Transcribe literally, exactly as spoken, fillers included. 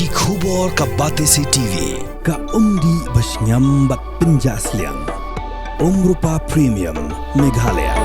Ki khubor ka Batesi T V, ka umdih bashngiam bad pynjah sliang. Umrupa Premium, Meghalaya.